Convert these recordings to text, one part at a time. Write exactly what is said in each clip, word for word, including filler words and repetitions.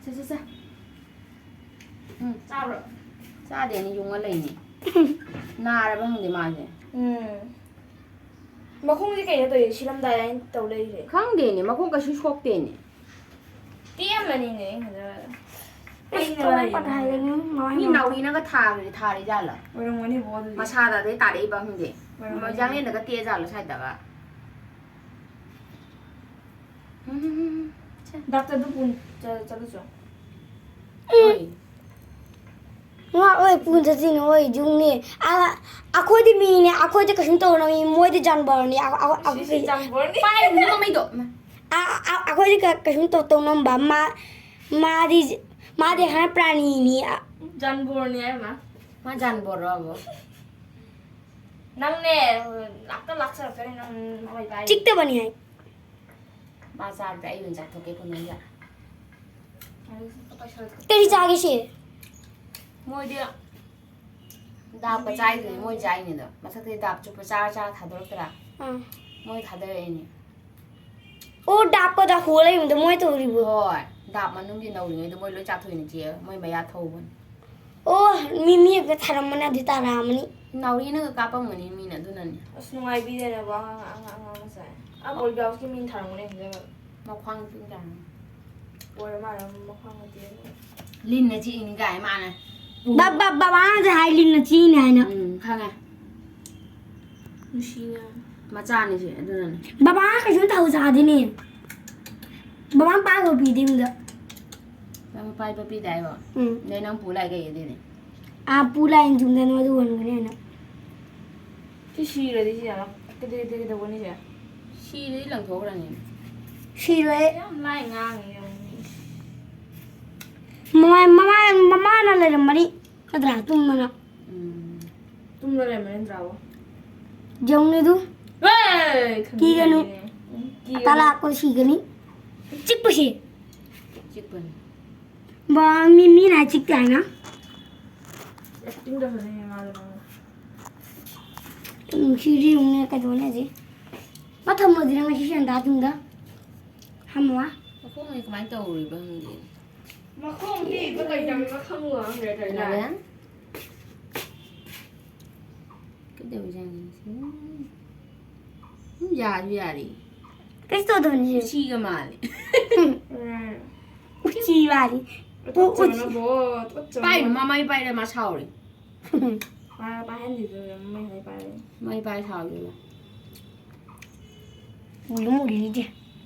ꯁꯦ, ꯁꯦ, ꯁꯦ꯫ ꯎꯝ, ꯆꯥꯕ꯭ꯔꯣ? ꯆꯥꯗꯦꯅꯦ, ꯌꯨꯡꯉ ꯂꯩꯅꯦ꯫ ꯅꯥꯔꯕ ꯈꯪꯗꯦ ꯃꯥꯁꯦ꯫ ꯎꯝ꯫ ꯃꯈꯣꯡꯁꯦ ꯀꯩꯅꯣ ꯇꯧꯔꯤꯁꯦ? ꯁꯤꯔꯝꯗꯥꯏ ꯍꯥꯏꯅ ꯇꯧ ꯂꯩꯔꯤꯁꯦ? ꯈꯪꯗꯦꯅꯦ, ꯃꯈꯣꯡ ꯀꯩꯁꯨ ꯁꯣꯛꯇꯦꯅꯦ꯫ ꯇꯦꯛꯑꯝꯃꯅꯤꯅꯦ, ꯑꯩꯅ ꯈꯟꯕꯗ꯫ ꯑꯁ, ꯀꯃꯥꯏ ꯄꯥꯊꯥꯏꯗꯅꯣ? ꯃꯤ ꯅꯥꯎꯔꯤꯅꯒ ꯊꯥꯔꯤ, ꯊꯥꯔꯤꯖꯥꯠꯂ? ꯑꯣꯏꯔꯝꯒꯅꯤꯕꯣ, ꯑꯗꯨꯗꯤ꯫ ꯃꯁꯥꯗ ꯑꯗꯩ ꯇꯥꯔꯛꯏꯕ ꯈꯪꯗꯦ꯫ ꯑꯣꯏꯔꯝꯒꯅꯤ꯫ ꯃꯣꯏꯖꯥꯡꯂꯦꯟꯗꯒ ꯇꯦꯖꯥꯠꯂꯣ ꯁ꯭ꯋꯥꯏꯗꯒ? ꯎꯝ, ꯁꯦ꯫ ꯗꯥꯛꯇꯔꯗꯨ ꯄꯨꯟ-, ꯆ-, ꯆꯠꯂꯨꯆꯣ꯫ ꯍꯣꯏ꯫ ꯉꯥꯛ ꯑꯣꯏ ꯄꯨꯟ ꯆꯠꯁꯤꯅꯦ, ꯍꯣꯏ, ꯌꯨꯝꯅꯦ꯫ ꯑ-, ꯑꯩꯈꯣꯏꯗꯤ ꯃꯤꯅꯦ, ꯑꯩꯈꯣꯏꯗꯤ ꯀꯩꯁꯨꯝ ꯇꯧꯔꯣꯏ, ꯃꯣꯏꯗꯤ ꯖꯥꯟꯕꯔꯅꯦ꯫ ꯑ-, ꯑ-, ꯑ-, ꯁꯤꯁꯤ ꯖꯥꯟꯕꯔꯅꯤ꯫ ꯄꯥꯏꯔꯨꯅꯨ ꯃꯃꯩꯗꯣ꯫ ꯃ-, ꯑ-, ꯑ-, ꯑꯩꯈꯣꯏꯗꯤ ꯀ-, ꯀꯩꯁꯨꯝ ꯇꯧ-, ꯇꯧꯅꯝꯕ꯫ ꯃꯥ-, ꯃꯥꯗꯤ, ꯃꯥꯗꯤ ꯍꯥꯏꯅ ꯄ꯭ꯔꯥꯅꯤꯅꯤ꯫ ꯑ-, ꯖꯥꯟꯕꯔꯅꯤ ꯍꯥꯏꯕ꯫ ꯃꯥ ꯖꯥꯟꯕꯔꯣ ꯑꯕꯣ? ꯅꯪꯅꯦ, ꯂꯥꯛꯇ ꯂꯥꯛꯆꯔꯛꯀꯅꯤ ꯅꯪ ꯃꯃꯩ ꯄꯥꯏ꯫ ꯆꯤꯛꯇꯕꯅꯤ ꯍꯥꯏ꯫ ꯃꯥ ꯆꯥꯕꯗ ꯑꯩ ꯑꯣꯏꯅ ꯆꯥꯊꯣꯛꯀꯦ ꯀꯣꯟꯅ꯫ ꯀꯔꯤ ꯆꯥꯒꯦ ꯁꯤ? ꯃꯣꯏꯗꯤ ꯗꯥꯞꯀ ꯆꯥꯏꯗꯨꯅꯤ, ꯃꯣꯏ ꯆꯥꯏꯅꯤꯗꯣ꯫ ꯃꯊꯛꯇꯩ ꯗꯥꯞ ꯆꯨꯞꯄ ꯆꯥꯔ ꯆꯥꯔ ꯊꯥꯗꯣꯔꯛꯇ꯭ꯔꯥ? ꯑꯥ꯫ ꯃꯣꯏ ꯊꯥꯗꯔꯛꯏꯅꯦ꯫ ꯑꯣ, ꯗꯥꯞꯀꯗ ꯍꯣ ꯂꯩꯕꯗꯣ ꯃꯣꯏ ꯇꯧꯔꯤꯕꯣ? ꯍꯣꯏ, ꯗꯥꯞ ꯃꯅꯨꯡꯒꯤ ꯅꯧꯔꯤꯉꯩꯗꯣ ꯃꯣꯏ ꯂꯣꯏ ꯆꯥꯊꯣꯛꯏꯅꯦ, ꯆꯦ꯫ ꯃꯣꯏ ꯃꯌꯥ ꯊꯧꯕꯅꯤ꯫ ꯑꯣ, ꯃꯤ, ꯃꯤ ꯑꯝꯇ ꯊꯥꯔꯝꯕꯅ ꯑꯗꯨ ꯇꯥꯔꯛꯑꯃꯅꯤ꯫ ꯅꯥꯎꯔꯤꯅꯒ ꯀꯥꯞꯄꯝꯒꯅꯤ ꯃꯤꯅ, ꯑꯗꯨꯅꯅꯦ꯫ ꯑꯁ, ꯅꯨꯡꯉꯥꯏꯕꯤꯗꯦꯅꯦꯕꯣ, ꯑꯉꯥꯡ, ꯑꯉꯥꯡ, ꯑꯉꯥꯡ ꯃꯆꯥ꯫ ꯑꯥ, ꯕꯣꯜ ꯒ꯭ꯔꯥꯎꯟꯁꯀꯤ ꯃꯤꯅ ꯊꯥꯔꯝꯒꯅꯤ ꯍꯧꯖꯤꯛ꯫ ꯃꯈ꯭ꯋꯥꯡ ꯄꯤꯡ ꯇꯥꯔꯝꯒꯅꯤ꯫ ꯑꯣꯏꯔ ꯃꯥꯜꯂꯦ, ꯃꯈ꯭ꯋꯥꯡ ꯅꯠꯇꯦ꯫ ꯂꯤꯟꯅ ꯆꯤꯛꯏꯅꯤ ꯀꯥꯏ ꯃꯥꯅ꯫ ꯕ-, ꯕ-, ꯕꯕꯥꯅꯁꯨ ꯍꯥꯏ ꯂꯤꯟꯅ ꯆꯤꯛꯏꯅꯦ ꯍꯥꯏꯅ꯫ ꯎꯝ, ꯈꯪꯉꯦ꯫ ꯅꯨꯡꯁꯤꯅ꯫ ꯃꯆꯥꯅꯤ ꯁꯤ, ꯑꯗꯨꯅꯅꯦ꯫ ꯕꯕꯥ ꯀꯩꯁꯨꯝ ꯇꯧ ꯆꯥꯗꯦꯅꯦ꯫ ꯕꯕꯥ ꯄꯥꯏꯕ ꯄꯤꯗꯦ ꯌꯨꯝꯗ꯫ ꯅꯪ ꯄꯥꯏꯕ ꯄꯤꯗꯥꯏꯕ? ꯎꯝ꯫ ꯅꯣꯏ ꯅꯪ ꯄꯨ ꯂꯥꯛꯏ ꯀꯩꯒꯤꯗꯤꯅꯦ? ꯑꯥ, ꯄꯨ ꯂꯥꯛꯑꯦ ꯌꯨꯝꯗ ꯅꯉꯣꯟꯗ ꯌꯣꯟꯒꯅꯤ ꯍꯥꯏꯅ꯫ ꯁꯤ ꯁꯤꯔꯗꯤ ꯁꯤ ꯌꯥꯝ ꯀꯩꯗꯧ-, ꯀꯩꯗꯧ-, ꯀꯩꯗꯧꯒꯅꯤ ꯁꯦ? ꯁꯤꯔꯗꯤ ꯂꯪꯊꯣꯛꯈ꯭ꯔꯅꯤ꯫ ꯁꯤꯔꯣꯏ꯫ ꯌꯥꯝ ꯂꯥꯏ ꯉꯥꯡꯉꯤ ꯌꯦꯡꯉꯨꯅꯦ꯫ ꯃꯃꯥ, ꯃꯃꯥ, ꯃꯃꯥꯅ ꯂꯩꯔꯝꯃꯅꯤ꯫ ꯅꯠꯇ꯭ꯔꯥ? ꯇꯨꯝꯗꯅ꯫ ꯎꯝ꯫ ꯇꯨꯝꯗ ꯂꯩꯔꯝꯃꯅꯤ ꯅꯠꯇ꯭ꯔꯥꯕꯣ? ꯌꯦꯡꯉꯨꯅꯦ ꯑꯗꯨ꯫ ꯍꯦ! ꯀꯤꯒꯅꯨ꯫ ꯈꯪꯕꯤꯔꯦꯅꯦ꯫ ꯎꯝ, ꯀꯤꯒꯅꯨ꯫ ꯇꯂꯥꯛꯄ ꯁꯤꯒꯅꯤ꯫ ꯆꯤꯛꯄꯁꯤ꯫ ꯆꯤꯛꯄꯅꯤ꯫ ꯕꯥ, ꯃꯤ, ꯃꯤꯅ ꯍꯥꯏ ꯆꯤꯛꯇꯦ ꯍꯥꯏꯅ꯫ Acting ꯇꯧꯁꯟꯅꯩꯅꯦ ꯃꯥꯗꯣ ꯃꯥꯗꯣ꯫ ꯅꯨꯡꯁꯤꯔꯤ ꯌꯦꯡꯉꯨꯅꯦ ꯀꯩꯗꯧꯅꯦ ꯍꯧꯖꯤꯛ꯫ ꯃꯥ ꯊꯝꯃꯣꯗꯤ ꯅꯪ ꯉꯁꯤ ꯁꯦꯟꯗꯥ ꯇꯨꯡꯗ꯫ ꯊꯝꯃꯣ꯫ ꯃꯈꯣꯡꯁꯦ ꯀꯃꯥꯏꯅ ꯇꯧꯔꯤꯕ ꯈꯪꯗꯦ꯫ ꯃꯈꯣꯡ ꯇꯦꯛꯏꯗꯣ ꯀꯩꯗꯧꯔꯤꯅꯣ ꯈꯪꯉꯨ ꯈꯪꯗ꯭ꯔꯦ ꯇꯧꯔꯤꯁꯦ꯫ ꯌꯥꯔꯦ꯫ ꯀꯩꯗꯧꯔꯤꯖꯥꯠꯅꯣ ꯁꯤ? ꯎꯝ, ꯌꯥꯁꯨ ꯌꯥꯔꯤ꯫ ꯀꯩꯁꯨ ꯇꯧꯗꯕꯅꯤ꯫ ꯎꯆꯤꯒ ꯃꯥꯜꯂꯤ꯫ ꯎꯝ꯫ ꯎꯆꯤ ꯃꯥꯜꯂꯤ꯫ ꯇꯨꯀꯠꯆꯕꯅꯕꯣ, ꯇꯨꯀꯠꯆꯕꯅ꯫ ꯄꯥꯏꯅꯨ, ꯃꯃꯥꯏ ꯄꯥꯏꯔꯦ, ꯃꯥ ꯁꯥꯎꯔꯦ꯫ ꯃꯥ ꯄꯥꯏꯍꯟꯗꯦꯗꯅ, ꯃꯃꯥꯏ ꯄꯥꯏꯔꯦ꯫ ꯃꯃꯥꯏ ꯄꯥꯏ ꯁꯥꯎꯔꯦ꯫ ꯎꯔꯤ ꯎꯔꯤꯗꯤ꯫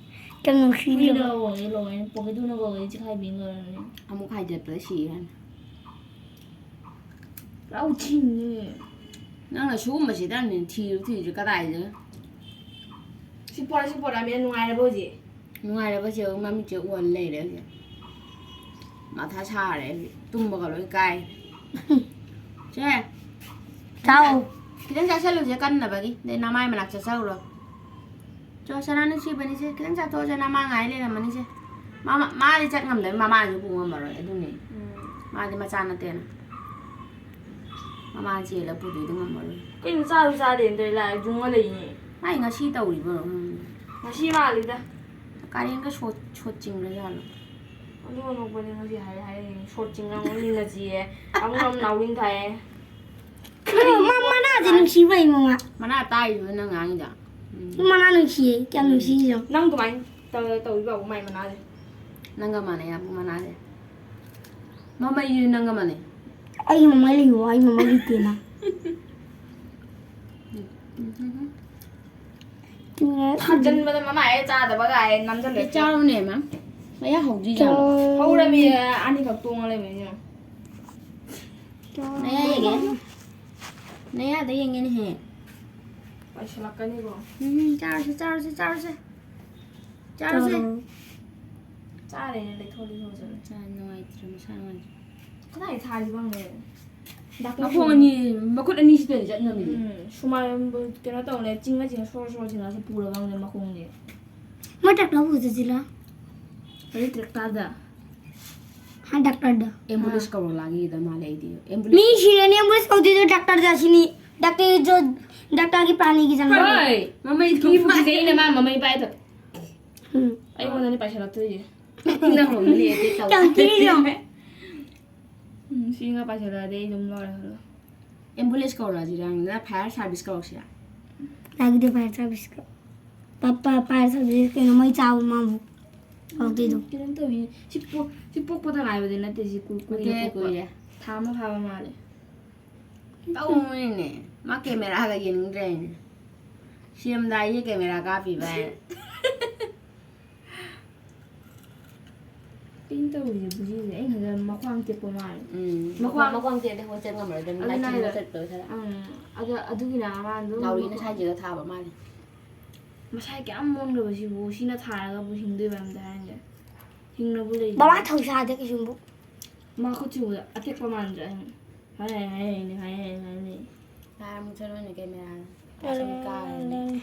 ꯌꯥꯝ ꯅꯨꯡꯁꯤꯕꯤꯔꯕ꯫ ꯍꯨꯏꯅ ꯀꯧꯋꯦ, ꯂꯣꯏꯔꯦ꯫ ꯄꯣꯀꯦꯗꯨꯅ ꯀꯧꯋꯦ, ꯆꯤꯈꯥꯏꯕꯤ ꯂꯣꯏꯔꯝꯃꯦ꯫ ꯑꯃꯨꯛ ꯍꯥꯏꯗꯠꯄꯗ ꯁꯤꯔꯅꯤ꯫ ꯄꯨꯔꯥ ꯎꯆꯤꯅꯤ꯫ ꯅꯪꯅ ꯁꯤꯒꯨꯝꯕꯁꯤꯗꯅꯦ ꯊꯤꯔꯨ ꯊꯤꯔꯤꯁꯦ ꯀꯗꯥꯏꯗ? ꯁꯤ ꯄꯣꯔ-, ꯁꯤ ꯄꯣꯔꯛꯑꯃꯤꯅ ꯅꯨꯡꯉꯥꯏꯔꯕꯣ ꯍꯧꯖꯤꯛ? ꯅꯨꯡꯉꯥꯏꯔꯕ ꯆꯦ ꯃꯃꯤꯠꯁꯦ ꯎꯍꯜ ꯂꯩꯔꯦ ꯍꯧꯖꯤꯛ꯫ ꯃꯊꯥ ꯁꯥꯔꯦ ꯍꯧꯖꯤꯛ꯫ ꯇꯨꯝꯕꯒ ꯂꯣꯏ ꯀꯥꯏ꯫ ꯁꯦ꯫ ꯆꯥꯎ꯫ ꯈꯤꯇꯪ ꯆꯥꯁꯜꯂꯨꯁꯦ ꯀꯟꯅꯕꯒꯤ꯫ ꯑꯗꯩ ꯅꯃꯥꯏ ꯃꯅꯥꯛ ꯆꯠꯆꯧꯔꯣ꯫ ꯆꯣ, ꯁꯅꯥ ꯅꯨꯡꯁꯤꯕꯅꯤꯁꯦ꯫ ꯈꯤꯇꯪ ꯆꯥꯊꯣꯛꯑꯁꯦ, ꯅꯃꯥ ꯉꯥꯏ ꯂꯩꯔꯝꯃꯅꯤꯁꯦ꯫ ꯃꯥ, ꯃꯥ, ꯃꯥꯗꯤ ꯆꯠ ꯉꯝꯗꯕꯅꯤ, ꯃꯃꯥꯅꯁꯨ ꯄꯨ ꯉꯝꯃꯔꯣꯏ꯫ ꯑꯗꯨꯅꯦ꯫ ꯎꯝ꯫ ꯃꯥꯗꯤ ꯃꯆꯥ ꯅꯠꯇꯦꯅ꯫ ꯃꯃꯥ ꯆꯦꯜꯂ ꯄꯨꯗꯣꯏꯗꯣ ꯉꯝꯃꯔꯣꯏ꯫ ꯀꯩꯅꯣ ꯆꯥꯁꯨ ꯆꯥꯗꯦꯅ ꯇꯧꯔꯤ ꯂꯥꯏ ꯌꯨꯡꯉ ꯂꯩꯅꯦ꯫ ꯃꯥꯏ ꯉꯁꯤ ꯇꯧꯔꯤꯕ ꯈꯪꯗꯦ꯫ ꯉꯁꯤ ꯃꯥꯜꯂꯤꯗ꯫ ꯀꯥꯔꯦꯟꯒ ꯁꯣꯠ-, ꯁꯣꯠ ꯆꯤꯡꯕ ꯖꯥꯠꯂꯣ? ꯑꯗꯨ ꯑꯅꯣꯛꯄꯅꯤ ꯉꯁꯤ ꯍꯥꯏ ꯍꯥꯏꯔꯤꯅꯤ꯫ ꯁꯣꯠ ꯆꯤꯡꯉꯝꯒꯅꯤ ꯅꯆꯦ꯫ ꯑꯃꯨꯛ ꯑꯃꯨꯛ ꯅꯥꯎꯔꯤꯟ ꯊꯥꯏꯌꯦ꯫ ꯃꯥ ꯃꯅꯥꯁꯦ ꯅꯨꯡꯁꯤꯕꯩ ꯃꯉꯥ꯫ ꯃꯅꯥ ꯇꯥꯔꯤꯕ ꯅꯪ ꯉꯥꯡꯉꯤꯗꯣ? ꯎꯝ꯫ ꯃꯅꯥ ꯅꯨꯡꯁꯤꯌꯦ꯫ ꯀꯌꯥꯝ ꯅꯨꯡꯁꯤꯔꯤꯅꯣ? ꯅꯪ ꯑꯗꯨꯃꯥꯏꯅ ꯇꯧ-, ꯇꯧꯔꯤꯕ ꯃꯥꯏ ꯃꯅꯥꯁꯦ꯫ ꯅꯪꯒ ꯃꯥꯟꯅꯩ ꯍꯥꯏꯕ ꯃꯅꯥꯁꯦ꯫ ꯃꯃꯩꯁꯨ ꯅꯪꯒ ꯃꯥꯟꯅꯩ꯫ ꯑꯩꯒꯤ ꯃꯃꯩ ꯂꯩꯌꯣ, ꯑꯩ ꯃꯃꯩ ꯂꯩꯇꯦꯅ꯫ ꯎꯝ, ꯎꯝ, ꯎꯝ, ꯎꯝ꯫ ꯊꯥꯖꯤꯟꯕꯗ ꯃꯃꯥꯏ ꯆꯥꯗꯕ ꯀꯥꯏ ꯅꯝꯖꯜꯂꯦ꯫ ꯁꯤ ꯆꯥꯎꯅꯦ, ꯃꯥ꯫ ꯃꯌꯥ ꯍꯧꯗ꯭ꯔꯤꯖꯥꯠꯂꯣ? ꯍꯧꯔꯃꯤ, ꯑꯅꯤꯈꯛ ꯇꯣꯡꯉ ꯂꯩꯕꯅꯤꯅ꯫ ꯅꯌꯥ ꯌꯦꯡꯒꯦ꯫ ꯅꯌꯥꯗ ꯌꯦꯡꯒꯦꯅꯦꯍꯦ꯫ ꯄꯥꯏꯁꯜꯂꯛꯀꯅꯤꯀꯣ꯫ ꯎꯝ, ꯆꯥꯔꯁꯦ, ꯆꯥꯔꯁꯦ, ꯆꯥꯔꯁꯦ꯫ ꯆꯥꯔꯁꯦ꯫ ꯆꯥꯔꯣ꯫ ꯆꯥꯔꯦꯅꯦ, ꯂꯩꯊꯣꯛ, ꯂꯩꯊꯣꯛ ꯆꯠꯂꯦ꯫ ꯆꯥ ꯅꯨꯡꯉꯥꯏꯇ꯭ꯔꯦ, ꯃꯁꯥ ꯅꯨꯡꯉꯥꯏꯇ꯭ꯔꯦ꯫ ꯀꯗꯥꯏ ꯊꯥꯔꯤꯕ ꯈꯪꯗꯦ꯫ ꯗꯥꯛꯇꯔ ꯃꯈꯣꯡ ꯁꯨꯃꯥꯏ-, ꯑꯅꯤ, ꯃꯈꯨꯠ ꯑꯅꯤꯁꯤꯗꯅꯤ ꯆꯠꯅꯕꯤꯁꯦ꯫ ꯎꯝ, ꯁꯨꯃꯥꯏ ꯀꯩꯅꯣ ꯇꯧꯅꯦ, ꯆꯤꯡꯉ ꯆꯤꯡꯉ ꯁꯣꯔ ꯁꯣꯔ ꯆꯤꯡꯉꯁꯨ ꯄꯨꯔꯕ ꯈꯪꯗꯦ ꯃꯈꯣꯡꯁꯦ꯫ ꯃꯣꯏ ꯗꯥꯛꯇꯔ ꯄꯨ ꯆꯠꯁꯤꯔꯣ? ꯀꯔꯤ ꯗꯥꯛꯇꯔꯗ? ꯍꯥ, ꯗꯥꯛꯇꯔꯗ꯫ ꯑꯦꯝꯕꯨꯂꯦꯟꯁ ꯀꯧꯔ ꯂꯥꯛꯒꯦꯗ ꯃꯥꯜꯂꯦ ꯑꯩꯗꯤ꯫ ꯑꯦꯝꯕꯨꯂꯦꯟꯁ꯫ ꯃꯤ ꯁꯤꯔꯅꯤ ꯑꯦꯝꯕꯨꯂꯦꯟꯁ ꯀꯧꯗꯣꯏꯗꯣ ꯗꯥꯛꯇꯔꯗ ꯁꯤꯅꯤ꯫ ꯗꯥꯛꯇꯔ ꯖꯣ-, ꯗꯥꯛꯇꯔꯒꯤ ꯄ꯭ꯔꯥꯅꯤꯒꯤ ꯆꯪꯉꯛꯑꯣ꯫ ꯍꯣꯏ, ꯃꯃꯩ ꯀꯤꯕꯨ ꯀꯤꯖꯩꯅꯦ ꯃꯥ ꯃꯃꯩ ꯄꯥꯏꯗꯣ꯫ ꯎꯝ꯫ ꯑꯩꯉꯣꯟꯗꯅꯦ ꯄꯥꯏꯁꯜꯂꯛꯇꯣꯏꯁꯦ꯫ ꯅꯪ ꯂꯣꯝꯗ ꯂꯦꯞꯄꯦ ꯇꯧ꯫ ꯌꯥꯝ ꯊꯤꯅ ꯌꯥꯝ ꯎꯝ, ꯁꯤ ꯉꯥ ꯄꯥꯏꯁꯤꯜꯂꯛꯑꯗꯤ ꯑꯩ ꯑꯗꯨꯝ ꯂꯣꯏꯔꯦ ꯈꯜꯂꯣ꯫ ꯑꯦꯝꯕꯨꯂꯦꯟꯁ ꯀꯧꯔꯛꯑꯁꯤꯔ? ꯅꯪ ꯐꯥꯌꯔ ꯁꯥꯔꯚꯤꯁ ꯀꯧꯔꯛꯁꯤꯔ? ꯂꯥꯛꯀꯗꯦ ꯐꯥꯏꯌꯔ ꯁꯥꯔꯚꯤꯁꯀ꯫ ꯄꯥꯄꯥ ꯐꯥꯏꯌꯔ ꯁꯥꯔꯚꯤꯁ ꯀꯩꯅꯣ ꯃꯣꯏ ꯆꯥꯕ ꯃꯥꯕꯨ ꯀꯧꯔꯛꯇꯣꯏꯗꯣ꯫ ꯀꯩꯅꯣꯝ ꯇꯧꯋꯤ꯫ ꯁꯤ ꯄꯣꯛ- ꯁꯤ ꯄꯣꯛꯄꯗ ꯉꯥꯏꯕꯗꯤ ꯅꯠꯇꯦ꯫ ꯁꯤ ꯀꯨꯏ- ꯀꯨꯏꯔꯦ ꯅꯠꯇꯦ, ꯄꯣꯛꯄ꯫ ꯀꯨꯏꯔꯦ꯫ ꯊꯥ ꯑꯃ ꯐꯥꯕ ꯃꯥꯜꯂꯦ꯫ ꯇꯧꯅꯤꯅꯦ꯫ ꯃꯥ ꯀꯦꯃꯦꯔꯥꯒ ꯌꯦꯡꯅꯤꯡꯗ꯭ꯔꯦꯅꯦ꯫ ꯁꯤꯔꯝꯗꯥꯏꯁꯦ ꯀꯦꯃꯦꯔꯥ ꯀꯥꯞꯄꯤꯕ ꯍꯥꯏꯅ꯫ ꯀꯩꯅꯣ ꯇꯧꯔꯤꯁꯦ ꯕꯨꯖꯤꯁꯦ꯫ ꯑꯩ ꯈꯟꯕꯗ ꯃꯈ꯭ꯋꯥꯡ ꯇꯦꯛꯄ ꯃꯥꯜꯂꯦ꯫ ꯎꯝ꯫ ꯃꯈ꯭ꯋꯥꯡ- ꯃꯈ꯭ꯋꯥꯡ ꯇꯦꯛꯑꯗꯤ ꯍꯣꯁꯇꯦꯜ ꯉꯝꯃꯔꯣꯏꯗꯕꯅꯤ꯫ ꯑꯗꯨꯅ ꯂꯥꯏ ꯊꯤꯟꯕ ꯍꯥꯏꯔ- ꯆꯠꯄꯗꯣ ꯈꯔ꯫ ꯎꯝ꯫ ꯑꯗ ꯑꯗꯨꯒꯤꯅ ꯑꯃ ꯑꯗꯨꯝ ꯅꯥꯎꯔꯤꯅ ꯃꯈ꯭ꯋꯥꯡ- ꯁꯥꯏꯁꯤꯗ ꯊꯥꯕ ꯃꯥꯜꯂꯦ꯫ ꯃꯁꯥꯏ ꯀꯌꯥꯝ ꯃꯣꯟꯈ꯭ꯔꯕ ꯁꯤꯕꯨ꯫ ꯁꯤꯅ ꯊꯥꯔꯒꯕꯨ ꯍꯤꯡꯗꯣꯏꯕ ꯑꯝꯇ ꯍꯥꯏꯔꯒꯦ꯫ ꯍꯤꯡꯅꯕꯨ ꯂꯩ꯫ ꯕꯕꯥ ꯊꯧꯁꯥꯗꯦ ꯀꯩꯁꯨꯝꯕꯨ꯫ ꯃꯥ ꯈꯨꯠꯁꯤꯕꯨ ꯑꯇꯦꯛꯄ ꯃꯥꯟꯗ꯭ꯔꯦ꯫ ꯍꯥꯏ ꯍꯥꯏ ꯍꯥꯏ ꯍꯥꯏ ꯍꯥꯏ꯫ ꯂꯥꯏ ꯑꯃꯨꯛ ꯆꯠꯂꯣꯅꯦ ꯀꯦꯃꯦꯔꯥꯗ꯫ ꯑꯁꯨꯝ ꯀꯥꯔꯅꯤ꯫